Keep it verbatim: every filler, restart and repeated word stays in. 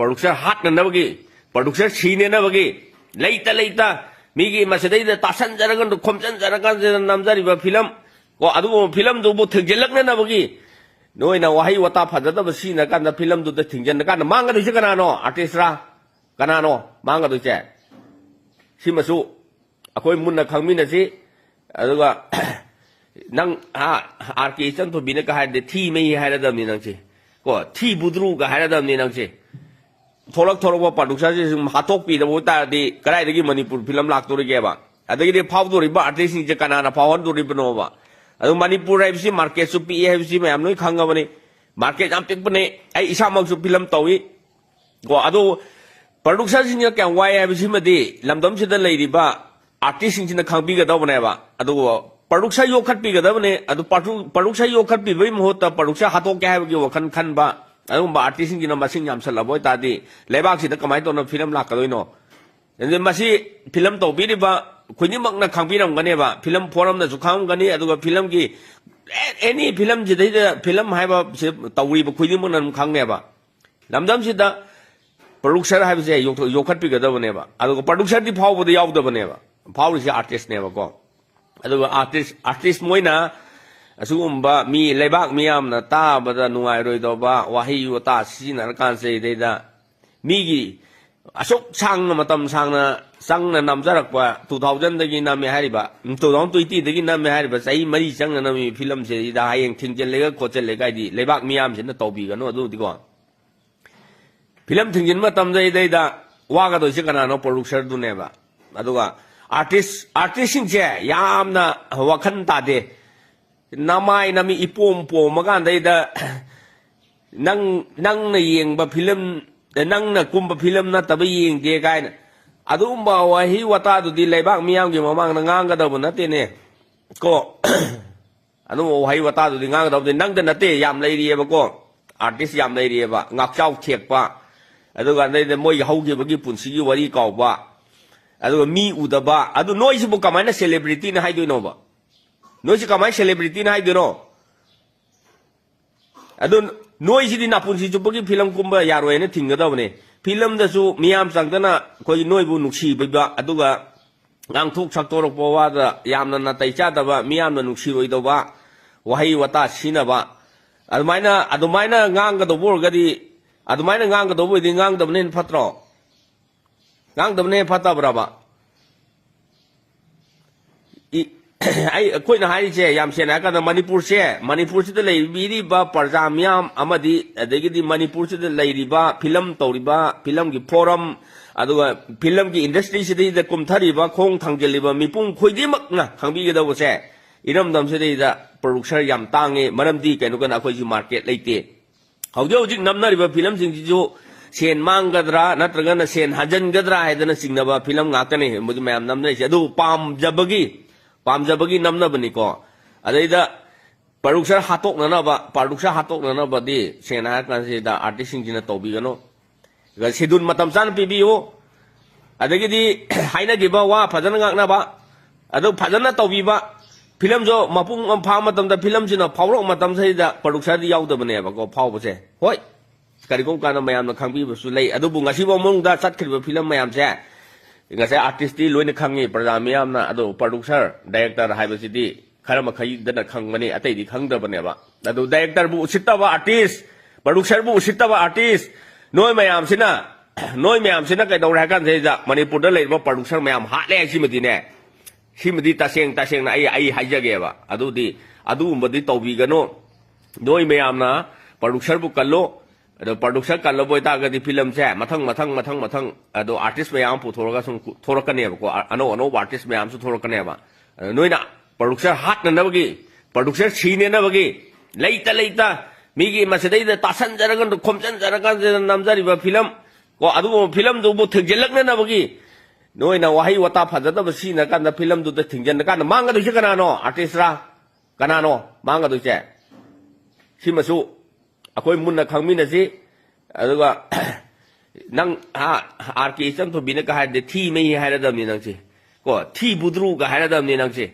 Producer ꯍꯥꯠꯅꯅꯕꯒꯤ, producer ꯁꯤꯅꯅꯕꯒꯤ, ꯂꯩꯇ ꯂꯩꯇ ꯃꯤꯒꯤ ꯃꯁꯤꯗꯩꯗ ꯇꯥꯁꯟꯖꯔꯒ, ꯈꯣꯝꯖꯤꯟꯖꯔꯀꯥꯟꯁꯤꯗ ꯅꯝꯖꯔꯤꯕ ꯐꯤꯂꯝ ꯀꯣ, ꯑꯗꯨꯒꯨꯝꯕ ꯐꯤꯂꯝꯗꯨꯕꯨ ꯊꯤꯡꯖꯤꯜꯂꯛꯅꯅꯕꯒꯤ ꯅꯣꯏꯅ ꯋꯥꯍꯩ ꯋꯥꯇꯥ ꯐꯖꯗꯕ ꯁꯤꯖꯤꯟꯅ ꯀꯥꯟꯗ ꯐꯤꯂꯝꯗꯨꯗ ꯊꯤꯡꯖꯤꯟꯅ ꯀꯥꯟꯗ ꯃꯥꯡꯒꯗꯣꯏꯁꯦ ꯀꯅꯥꯅꯣ? ꯑꯥꯔꯇꯤꯁꯔꯥ? ꯀꯅꯥꯅꯣ ꯃꯥꯡꯒꯗꯣꯏꯁꯦ? ꯁꯤꯃꯁꯨ ꯑꯩꯈꯣꯏ ꯃꯨꯟꯅ ꯈꯪꯃꯤꯟꯅꯁꯤ꯫ ꯑꯗꯨꯒ ꯅꯪ, ꯑꯥ, ꯑꯥꯔ ꯀꯦ ꯏꯆꯟꯊꯣꯏꯕꯤꯅꯒ ꯍꯥꯏꯔꯗꯤ ꯊꯤ ꯃꯩ ꯍꯥꯏꯔꯗꯕꯅꯤ ꯅꯪꯁꯦ꯫ ꯀꯣ, ꯊꯤ ꯕꯨꯗ꯭ꯔꯨꯒ ꯍꯥꯏꯔꯗꯕꯅꯤ ꯅꯪꯁꯦ꯫ ꯊꯣꯛꯂꯛ ꯊꯣꯛꯂꯛꯄ ꯄ꯭ꯔꯣꯗ꯭ꯌꯨꯁꯔꯁꯤꯡ ꯍꯥꯠꯇꯣꯛꯄꯤꯗꯕ ꯑꯣꯏꯇꯥꯔꯗꯤ ꯀꯗꯥꯏꯗꯒꯤ ꯃꯅꯤꯄꯨꯔ ꯐꯤꯂꯝ ꯂꯥꯛꯇꯣꯔꯤꯒꯦꯕ? ꯑꯗꯒꯤꯗꯤ ꯐꯥꯎꯗꯣꯔꯤꯕ ꯑꯥꯔꯇꯤꯁꯁꯤꯡꯁꯦ ꯀꯅꯥꯅ ꯐꯥꯎꯍꯟꯗꯣꯔꯤꯕꯅꯣꯕ? ꯑꯗꯨ ꯃꯅꯤꯄꯨꯔ ꯍꯥꯏꯕꯁꯤ ꯃꯥꯔꯀꯦꯠꯁꯨ ꯄꯤꯛꯏ ꯍꯥꯏꯕꯁꯤ ꯃꯌꯥꯝ ꯂꯣꯏ ꯈꯪꯉꯕꯅꯤ꯫ ꯃꯥꯔꯀꯦꯠ ꯌꯥꯝ ꯄꯤꯛꯄꯅꯦ꯫ ꯑꯩ ꯏꯁꯥꯃꯛꯁꯨ ꯐꯤꯂꯝ ꯇꯧꯏ꯫ ꯀꯣ, ꯑꯗꯨ ꯄ꯭ꯔꯣꯗ꯭ꯌꯨꯁꯔꯁꯤꯡꯅ ꯀꯌꯥꯝ ꯋꯥꯏ ꯍꯥꯏꯕꯁꯤꯃꯗꯤ ꯂꯝꯗꯝꯁꯤꯗ ꯂꯩꯔꯤꯕ ꯑꯥꯔꯇꯤꯁꯁꯤꯡꯁꯤꯅ ꯈꯪꯕꯤꯒꯗꯧꯕꯅꯦꯕ꯫ ꯑꯗꯨꯒ ꯄ꯭ꯔꯣꯗ꯭ꯌꯨꯁꯔ ꯌꯣꯛꯈꯠꯄꯤꯒꯗꯕꯅꯦ꯫ ꯑꯗꯨ ꯄ꯭ꯔꯣꯗ꯭ꯌꯨ-, ꯄ꯭ꯔꯣꯗ꯭ꯌꯨꯁꯔ ꯌꯣꯛꯈꯠꯄꯤꯕꯒꯤ ꯃꯍꯨꯠꯇ ꯄ꯭ꯔꯣꯗ꯭ꯌꯨꯁꯔ ꯍꯥꯠꯇꯣꯛꯀꯦ ꯍꯥꯏꯕꯒꯤ ꯋꯥꯈꯜ ꯈꯟꯕ ꯑꯗꯨꯒꯨꯝꯕ ꯑꯥꯔꯇꯤꯁꯁꯤꯡꯁꯤꯅ ꯃꯁꯤꯡ ꯌꯥꯝꯁꯜꯂꯕ ꯑꯣꯏꯇꯥꯔꯗꯤ ꯂꯩꯕꯥꯛꯁꯤꯗ ꯀꯃꯥꯏꯅ ꯇꯧꯅ ꯐꯤꯂꯝ ꯂꯥꯛꯀꯗꯣꯏꯅꯣ? ꯑꯗꯨ ꯃꯁꯤ ꯐꯤꯂꯝ ꯇꯧꯕꯤꯔꯤꯕ ꯈꯨꯗꯤꯡꯃꯛꯅ ꯈꯪꯕꯤꯔꯝꯒꯅꯦꯕ, ꯐꯤꯂꯝ ꯐꯣꯔꯝꯅꯁꯨ ꯈꯪꯉꯝꯒꯅꯤ, ꯑꯗꯨꯒ ꯐꯤꯂꯝꯒꯤ ꯑꯦꯅꯤ ꯐꯤꯂꯝꯁꯤꯗꯩꯗ ꯐꯤꯂꯝ ꯍꯥꯏꯕ ꯁꯤ ꯇꯧꯔꯤꯕ ꯈꯨꯗꯤꯡꯃꯛꯅ ꯑꯗꯨꯝ ꯈꯪꯉꯦꯕ꯫ ꯂꯝꯗꯝꯁꯤꯗ ꯄ꯭ꯔꯣꯗ꯭ꯌꯨꯁꯔ ꯍꯥꯏꯕꯁꯦ ꯌꯣꯛꯊ-, ꯌꯣꯛꯈꯠꯄꯤꯒꯗꯕꯅꯦꯕ꯫ ꯑꯗꯨꯒ ꯄ꯭ꯔꯣꯗ꯭ꯌꯨꯁꯔꯗꯤ ꯐꯥꯎꯕꯗ ꯌꯥꯎꯗꯕꯅꯦꯕ꯫ ꯐꯥꯎꯔꯤꯁꯦ ꯑꯥꯔꯇꯤꯁꯅꯦꯕꯀꯣ꯫ ꯑꯗꯨꯒ ꯑꯥꯔꯇꯤꯁ, ꯑꯥꯔꯇꯤꯁ ꯃꯣꯏꯅ ꯑꯁꯤꯒꯨꯝꯕ ꯃꯤ, ꯂꯩꯕꯥꯛ ꯃꯤꯌꯥꯝꯅ ꯇꯥꯕꯗ ꯅꯨꯡꯉꯥꯏꯔꯣꯏꯗꯧꯕ ꯋꯥꯍꯩ ꯋꯥꯇꯥ ꯁꯤꯖꯤꯟꯅꯔꯀꯥꯟꯁꯤꯗꯩꯗ ꯃꯤꯒꯤ ꯑꯁꯨꯛ ꯁꯥꯡꯅ, ꯃꯇꯝ ꯁꯥꯡꯅ ꯆꯪꯅ ꯅꯝꯖꯔꯛꯄ, ꯇꯨ ꯊꯥꯎꯖꯟꯗꯒꯤ ꯅꯝꯃꯦ ꯍꯥꯏꯔꯤꯕ, ꯇꯨ ꯊꯥꯎꯖꯟ ꯇ꯭ꯋꯦꯟꯇꯤꯗꯒꯤ ꯅꯝꯃꯦ ꯍꯥꯏꯔꯤꯕ, ꯆꯍꯤ ꯃꯔꯤ ꯆꯪꯅ ꯅꯝꯃꯤ ꯐꯤꯂꯝꯁꯤꯗ ꯍꯌꯦꯡ ꯊꯤꯡꯖꯤꯜꯂꯦꯒ ꯈꯣꯠꯆꯜꯂꯦꯒ ꯍꯥꯏꯗꯤ ꯂꯩꯕꯥꯛ ꯃꯤꯌꯥꯝꯁꯤꯅ ꯇꯧꯕꯤꯒꯅꯨ꯫ ꯑꯗꯨꯗꯤꯀꯣ, ꯐꯤꯂꯝ ꯊꯤꯡꯖꯤꯟꯕ ꯃꯇꯝꯗꯩꯗꯩꯗ ꯋꯥꯒꯗꯣꯏꯁꯦ ꯀꯅꯥꯅꯣ? ꯄ꯭ꯔꯣꯗ꯭ꯌꯨꯁꯔꯗꯨꯅꯦꯕ꯫ ꯑꯗꯨꯒ ꯑꯥꯔꯇꯤꯁ, ꯑꯥꯔꯇꯤꯁꯁꯤꯡꯁꯦ ꯌꯥꯝꯅ ꯋꯥꯈꯜ ꯇꯥꯗꯦ꯫ ꯅꯃꯥꯏ ꯅꯃꯤ ꯏꯄꯣꯝ ꯄꯣꯝꯃꯀꯥꯟꯗꯩꯗ ꯅꯪ, ꯅꯪꯅ ꯌꯦꯡꯕ ꯐꯤꯂꯝ, ꯅꯪꯅ ꯀꯨꯝꯕ ꯐꯤꯂꯝ ꯅꯠꯇꯕ ꯌꯦꯡꯗꯦ ꯀꯥꯏꯅ ꯑꯗꯨꯒꯨꯝꯕ ꯋꯥꯍꯩ ꯋꯥꯇꯥꯗꯨꯗꯤ ꯂꯩꯕꯥꯛ ꯃꯤꯌꯥꯝꯒꯤ ꯃꯃꯥꯡꯗ ꯉꯥꯡꯒꯗꯕ ꯅꯠꯇꯦꯅꯦ ꯀꯣ꯫ ꯑꯗꯨꯝꯕ ꯋꯥꯍꯩ ꯋꯥꯇꯥꯗꯨꯗꯤ ꯉꯥꯡꯒꯗꯕꯗꯤ ꯅꯪꯗ ꯅꯠꯇꯦ, ꯌꯥꯝ ꯂꯩꯔꯤꯑꯕꯀꯣ꯫ ꯑꯥꯔꯇꯤꯁ ꯌꯥꯝ ꯂꯩꯔꯤꯑꯕ, ꯉꯥꯛꯆꯥꯎ ꯊꯦꯛꯄ, ꯑꯗꯨꯒ ꯑꯗꯩꯗ ꯃꯣꯏꯒꯤ ꯍꯧꯈꯤꯕꯒꯤ ꯄꯨꯟꯁꯤꯒꯤ ꯋꯥꯔꯤ ꯀꯥꯎꯕ, ꯑꯗꯨꯒ ꯃꯤ ꯎꯗꯕ, ꯑꯗꯨ ꯅꯣꯏꯁꯤꯕꯨ ꯀꯃꯥꯏꯅ ꯁꯦꯂꯦꯕ꯭ꯔꯤꯇꯤꯅ ꯍꯥꯏꯗꯣꯏꯅꯣꯕ? ꯅꯣꯏꯁꯤ ꯀꯃꯥꯏꯅ ꯁꯦꯂꯦꯕ꯭ꯔꯤꯇꯤꯅ ꯍꯥꯏꯗꯣꯏꯅꯣ? ꯑꯗꯨ ꯅꯣꯏꯁꯤꯗꯤ ꯅꯥꯄꯨꯟꯁꯤ ꯆꯨꯞꯄꯒꯤ ꯐꯤꯂꯝ ꯀꯨꯝꯕ ꯌꯥꯔꯣꯏꯅ ꯊꯤꯡꯒꯗꯕꯅꯤ꯫ ꯐꯤꯂꯝꯗꯁꯨ ꯃꯤꯌꯥꯝ ꯆꯪꯗꯅ ꯑꯩꯈꯣꯏ ꯅꯣꯏꯕꯨ ꯅꯨꯡꯁꯤꯕꯤꯕ, ꯑꯗꯨꯒ ꯉꯥꯡꯊꯣꯛ ꯁꯛꯇꯣꯔꯛꯄ ꯋꯥꯗ ꯌꯥꯝꯅ ꯅꯥꯇꯩ ꯆꯥꯗꯕ, ꯃꯤꯌꯥꯝꯅ ꯅꯨꯡꯁꯤꯔꯣꯏꯗꯧꯕ ꯋꯥꯍꯩ ꯋꯥꯇꯥ ꯁꯤꯖꯤꯟꯅꯕ, ꯑꯗꯨꯃꯥꯏꯅ, ꯑꯗꯨꯃꯥꯏꯅ ꯉꯥꯡꯒꯗꯧꯕ ꯑꯣꯏꯔꯒꯗꯤ, ꯑꯗꯨꯃꯥꯏꯅ ꯉꯥꯡꯒꯗꯧꯕ ꯑꯣꯏꯔꯗꯤ ꯉꯥꯡꯗꯕꯅ ꯍꯦꯟꯅ ꯐꯠꯇ꯭ꯔꯣ? ꯉꯥꯡꯗꯕꯅ ꯍꯦꯟꯅ ꯐꯠꯇꯕ꯭ꯔꯕ? ꯏ-, ꯑꯩ, ꯑꯩꯈꯣꯏꯅ ꯍꯥꯏꯔꯤꯁꯦ ꯌꯥꯝ ꯁꯦꯡꯅ ꯍꯥꯏꯔꯀꯥꯟꯗ, ꯃꯅꯤꯄꯨꯔꯁꯦ, ꯃꯅꯤꯄꯨꯔꯁꯤꯗ ꯂꯩꯕꯤꯔꯤꯕ ꯄ꯭ꯔꯖꯥ ꯃꯤꯌꯥꯝ ꯑꯃꯗꯤ ꯑꯗꯒꯤꯗꯤ ꯃꯅꯤꯄꯨꯔꯁꯤꯗ ꯂꯩꯔꯤꯕ ꯐꯤꯂꯝ ꯇꯧꯔꯤꯕ, ꯐꯤꯂꯝꯒꯤ ꯐꯣꯔꯝ, ꯑꯗꯨꯒ ꯐꯤꯂꯝꯒꯤ ꯏꯟꯗꯁꯇ꯭ꯔꯤꯁꯤꯗꯩꯗ ꯀꯨꯝꯊꯔꯤꯕ, ꯈꯣꯡ ꯊꯥꯡꯖꯤꯜꯂꯤꯕ ꯃꯤꯄꯨꯝ ꯈꯨꯗꯤꯡꯃꯛꯅ ꯈꯪꯕꯤꯒꯗꯧꯕꯁꯦ, ꯏꯔꯝꯗꯝꯁꯤꯗꯩꯗ ꯄ꯭ꯔꯣꯗ꯭ꯌꯨꯁꯔ ꯌꯥꯝ ꯇꯥꯡꯉꯦ꯫ ꯃꯔꯝꯗꯤ ꯀꯩꯅꯣ ꯀꯥꯟꯗ ꯑꯩꯈꯣꯏꯁꯤ ꯃꯥꯔꯀꯦꯠ ꯂꯩꯇꯦ꯫ ꯍꯧꯖꯤꯛ ꯍꯧꯖꯤꯛ ꯅꯝꯅꯔꯤꯕ ꯐꯤꯂꯝꯁꯤꯡꯁꯤꯁꯨ ꯁꯦꯟ ꯃꯥꯡꯒꯗ꯭ꯔꯥ ꯅꯠꯇ꯭ꯔꯒꯅ ꯁꯦꯟ ꯍꯟꯖꯤꯟꯒꯗ꯭ꯔꯥ ꯍꯥꯏꯗꯅ ꯆꯤꯡꯅꯕ ꯐꯤꯂꯝ ꯉꯥꯛꯇꯅꯤ ꯍꯧꯖꯤꯛ ꯃꯌꯥꯝ ꯅꯝꯅꯔꯤꯁꯦ꯫ ꯑꯗꯨꯕꯨ ꯄꯥꯝꯖꯕꯒꯤ, ꯄꯥꯝꯖꯕꯒꯤ ꯅꯝꯅꯕꯅꯤꯀꯣ꯫ ꯑꯗꯩꯗ ꯄ꯭ꯔꯣꯗ꯭ꯌꯨꯁꯔ ꯍꯥꯠꯇꯣꯛꯅꯅꯕ, ꯄ꯭ꯔꯣꯗ꯭ꯌꯨꯁꯔ ꯍꯥꯠꯇꯣꯛꯅꯅꯕꯗꯤ ꯁꯦꯡꯅ ꯍꯥꯏꯔ ꯀꯥꯟꯁꯤꯗ ꯑꯥꯔꯇꯤꯁꯁꯤꯡꯁꯤꯅ ꯇꯧꯕꯤꯒꯅꯨ꯫ ꯁꯦꯗꯨꯜ ꯃꯇꯝ ꯆꯥꯅ ꯄꯤꯕꯤꯌꯨ꯫ ꯑꯗꯒꯤꯗꯤ ꯍꯥꯏꯅꯈꯤꯕ ꯋꯥ ꯐꯖꯅ ꯉꯥꯛꯅꯕ, ꯑꯗꯨ ꯐꯖꯅ ꯇꯧꯕꯤꯕ꯫ ꯐꯤꯂꯝꯁꯨ ꯃꯄꯨꯡ ꯑꯃ ꯐꯥꯕ ꯃꯇꯝꯗ, ꯐꯤꯂꯝꯁꯤꯅ ꯐꯥꯎꯔꯛꯄ ꯃꯇꯝꯁꯤꯗ ꯄ꯭ꯔꯣꯗ꯭ꯌꯨꯁꯔꯗꯤ ꯌꯥꯎꯗꯕꯅꯦꯕꯀꯣ ꯐꯥꯎꯕꯁꯦ꯫ ꯍꯣꯏ, ꯀꯔꯤꯒꯨꯝꯕ ꯀꯥꯟꯗ ꯃꯌꯥꯝꯅ ꯈꯪꯕꯤꯕꯁꯨ ꯂꯩ, ꯑꯗꯨꯕꯨ ꯉꯁꯤꯐꯥꯎ ꯃꯅꯨꯡꯗ ꯆꯠꯈ꯭ꯔꯤꯕ ꯐꯤꯂꯝ ꯃꯌꯥꯝꯁꯦ ꯉꯁꯥꯏ ꯑꯥꯔꯇꯤꯁꯇꯤ ꯂꯣꯏꯅ ꯈꯪꯉꯤ ꯄ꯭ꯔꯖꯥ ꯃꯤꯌꯥꯝꯅ, ꯑꯗꯣ ꯄ꯭ꯔꯣꯗ꯭ꯌꯨꯁꯔ, ꯗꯥꯏꯔꯦꯛꯇꯔ ꯍꯥꯏꯕꯁꯤꯗꯤ ꯈꯔ ꯃꯈꯩꯗꯅ ꯈꯪꯕꯅꯤ, ꯑꯇꯩꯗꯤ ꯈꯪꯗꯕꯅꯦꯕ꯫ ꯑꯗꯨ ꯗꯥꯏꯔꯦꯛꯇꯔꯕꯨ ꯎꯁꯤꯠꯇꯕ ꯑꯥꯔꯇꯤꯁ, ꯄ꯭ꯔꯣꯗ꯭ꯌꯨꯁꯔꯕꯨ ꯎꯁꯤꯠꯇꯕ ꯑꯥꯔꯇꯤꯁ, ꯅꯣꯏ ꯃꯌꯥꯝꯁꯤꯅ, ꯅꯣꯏ ꯃꯌꯥꯝꯁꯤꯅ ꯀꯩꯗꯧꯔꯦ ꯍꯥꯏ ꯀꯥꯟꯁꯤꯗ ꯃꯅꯤꯄꯨꯔꯗ ꯂꯩꯔꯤꯕ ꯄ꯭ꯔꯣꯗ꯭ꯌꯨꯁꯔ ꯃꯌꯥꯝ ꯍꯥꯠꯂꯦ ꯍꯥꯏꯁꯤꯃꯗꯤꯅꯦ, ꯁꯤꯃꯗꯤ ꯇꯁꯦꯡ ꯇꯁꯦꯡꯅ ꯑꯩ, ꯑꯩ ꯍꯥꯏꯖꯒꯦꯕ꯫ ꯑꯗꯨꯗꯤ, ꯑꯗꯨꯒꯨꯝꯕꯗꯤ ꯇꯧꯕꯤꯒꯅꯨ꯫ ꯅꯣꯏ ꯃꯌꯥꯝꯅ ꯄ꯭ꯔꯣꯗ꯭ꯌꯨꯁꯔꯕꯨ ꯀꯜꯂꯨ꯫ ꯑꯗꯣ ꯄ꯭ꯔꯣꯗ꯭ꯌꯨꯁꯔ ꯀꯜꯂꯕ ꯑꯣꯏꯇꯥꯔꯒꯗꯤ ꯐꯤꯂꯝꯁꯦ ꯃꯊꯪ, ꯃꯊꯪ, ꯃꯊꯪ, ꯃꯊꯪ, ꯑꯗꯣ ꯑꯥꯔꯇꯤꯁ ꯃꯌꯥꯝ ꯑꯃ ꯄꯨꯊꯣꯔꯒ ꯁꯨꯝ ꯊꯣꯔꯛꯀꯅꯦꯕꯀꯣ꯫ ꯑ-, ꯑꯅꯧ ꯑꯅꯧꯕ ꯑꯥꯔꯇꯤꯁ ꯃꯌꯥꯝꯁꯨ ꯊꯣꯔꯛꯀꯅꯦꯕ꯫ ꯑꯗꯣ ꯅꯣꯏꯅ ꯄ꯭ꯔꯣꯗ꯭ꯌꯨꯁꯔ ꯍꯥꯠꯅꯅꯕꯒꯤ, ꯄ꯭ꯔꯣꯗ꯭ꯌꯨꯁꯔ ꯁꯤꯅꯅꯕꯒꯤ, ꯂꯩꯇ ꯂꯩꯇ ꯃꯤꯒꯤ ꯃꯁꯤꯗꯩꯗ ꯇꯥꯁꯟꯖꯔꯒ, ꯈꯣꯝꯖꯤꯟꯖꯔꯀꯥꯟꯁꯤꯗ ꯅꯝꯖꯔꯤꯕ ꯐꯤꯂꯝ ꯀꯣ, ꯑꯗꯨꯒꯨꯝꯕ ꯐꯤꯂꯝꯗꯨꯕꯨ ꯊꯤꯡꯖꯤꯜꯂꯛꯅꯅꯕꯒꯤ ꯅꯣꯏꯅ ꯋꯥꯍꯩ ꯋꯥꯇꯥ ꯐꯖꯗꯕ ꯁꯤꯖꯤꯟꯅꯀꯥꯟꯗ ꯐꯤꯂꯝꯗꯨꯗ ꯊꯤꯡꯖꯤꯟꯅꯀꯥꯟꯗ ꯃꯥꯡꯒꯗꯣꯏꯁꯦ ꯀꯅꯥꯅꯣ? ꯑꯥꯔꯇꯤꯁꯔꯥ? ꯀꯅꯥꯅꯣ ꯃꯥꯡꯒꯗꯣꯏꯁꯦ? ꯁꯤꯃꯁꯨ ꯑꯩꯈꯣꯏ ꯃꯨꯟꯅ ꯈꯪꯃꯤꯟꯅꯁꯤ꯫ ꯑꯗꯨꯒ ꯅꯪ, ꯍꯥ, ꯑꯥꯔ ꯀꯦ ꯏꯆꯟ ꯊꯣꯝꯕꯤꯅꯒ ꯍꯥꯏꯔꯗꯤ ꯊꯤ ꯃꯩ ꯍꯥꯏꯔꯗꯕꯅꯤ ꯅꯪꯁꯦ꯫ ꯀꯣ, ꯊꯤ ꯕꯨꯗ꯭ꯔꯨꯒ ꯍꯥꯏꯔꯗꯕꯅꯤ ꯅꯪꯁꯦ꯫